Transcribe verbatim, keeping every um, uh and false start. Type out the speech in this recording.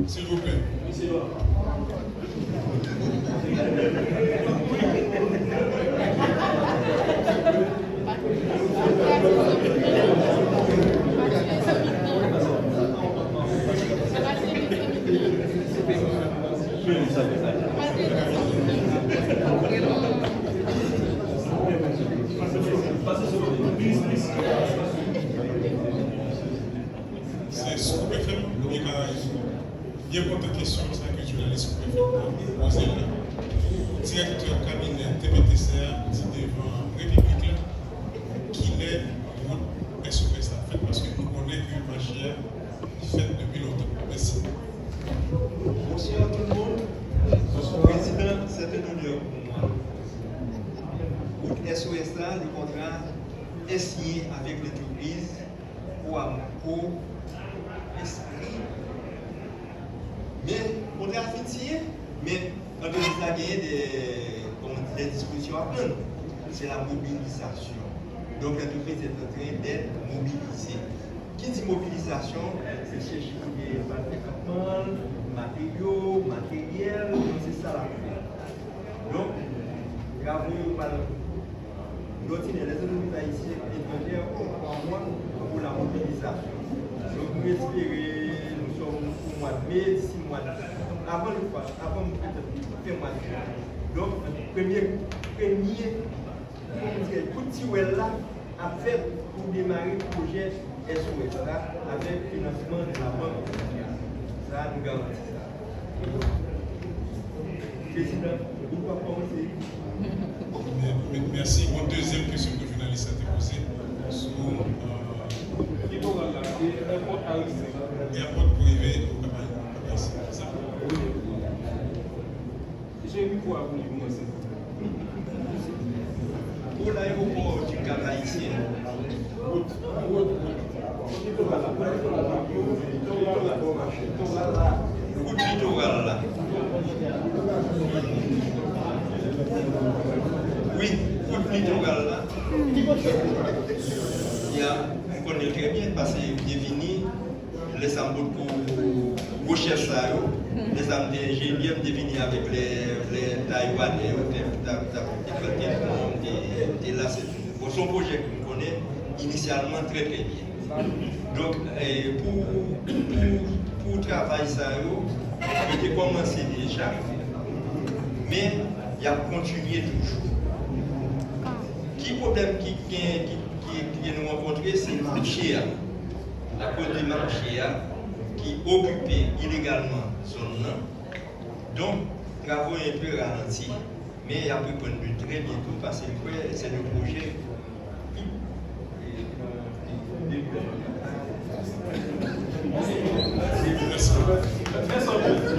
Silvouplè. Se Scoop F M oubyen Karayib? Byen kontan kesyon sa ke jounalis Scoop F M nan poze la. Direktè kabinè T P T C a di devan repiblik la kilè wout S O S la fèt, paske nou konnen ke mache a fèt depi lontan. Mèsi. Bonsoir tout le monde. Président, c'est un honneur pour moi. Wout S O S la, le contrat est signé avec l'entreprise Coamco Esprit. Men, kontra a fin siyen, men antrepriz la genyen de, kòman di, de dispozisyon a pran. Se la mobilizasyon. Donk, lantrepriz est en train d'être mobilisée. Ki di mobilizasyon, se chèche kote l pral fè kanpman, materyo, materyèl, donk se sa l ap fè. Donk, travo yo pral kontinye. Les entreprises haïtiennes étrangères ont trois mois pour la mobilisation. Donk, nou espere, nou sòm pou mwa de me, disi mwa de, avan nou, avan petèt fen mwa de me. Donk, premye, premye, kòman di, kout tiwèl la ap fèt pou demare pwojè S O S la avèk finansman de la Banque mondiale. Sa, nou garanti sa. Prezidan, ou pa kòmanse. Mè-, mè-, mèsi. Yon dezyèm kesyon ke jounalis la te poze sou, euh, litoral la, se èpòt Aristid. Èpòt prive, ou pa pale, ou pa pale, se sa. Wi. Jerry Poivre, li kòmanse. Pour l'aéroport du Cap Haïtien. Wout litoral la. Wout litoral la. Wi, wout litoral la. Ya, m konnen l trè byen, paske m te vini. Lè sa m potko gwo chèf sa yo, lè sa m te enjenyè, m te vini avèk lè, lè Taywanè yo te, te, te, te plante pon, m te, m te lase. Bon, se yon pwojè ke m konnen inisyalman trè, trè byen. Donk, eh, pou, pou, pou travay sa yo, yo te kòmanse deja, men y ap kontinye toujou. Ki pwoblèm ki gen, ki, ki, ki nou rankontre, se mache a. Akoz de mache a ki okipe ilegalman zòn nan. Donk, travo yo enpe ralanti. Men y ap reprann de trè byento, paske m kwè se de pwojè ki, e, de, de, Mèsi. Mèsi anpil.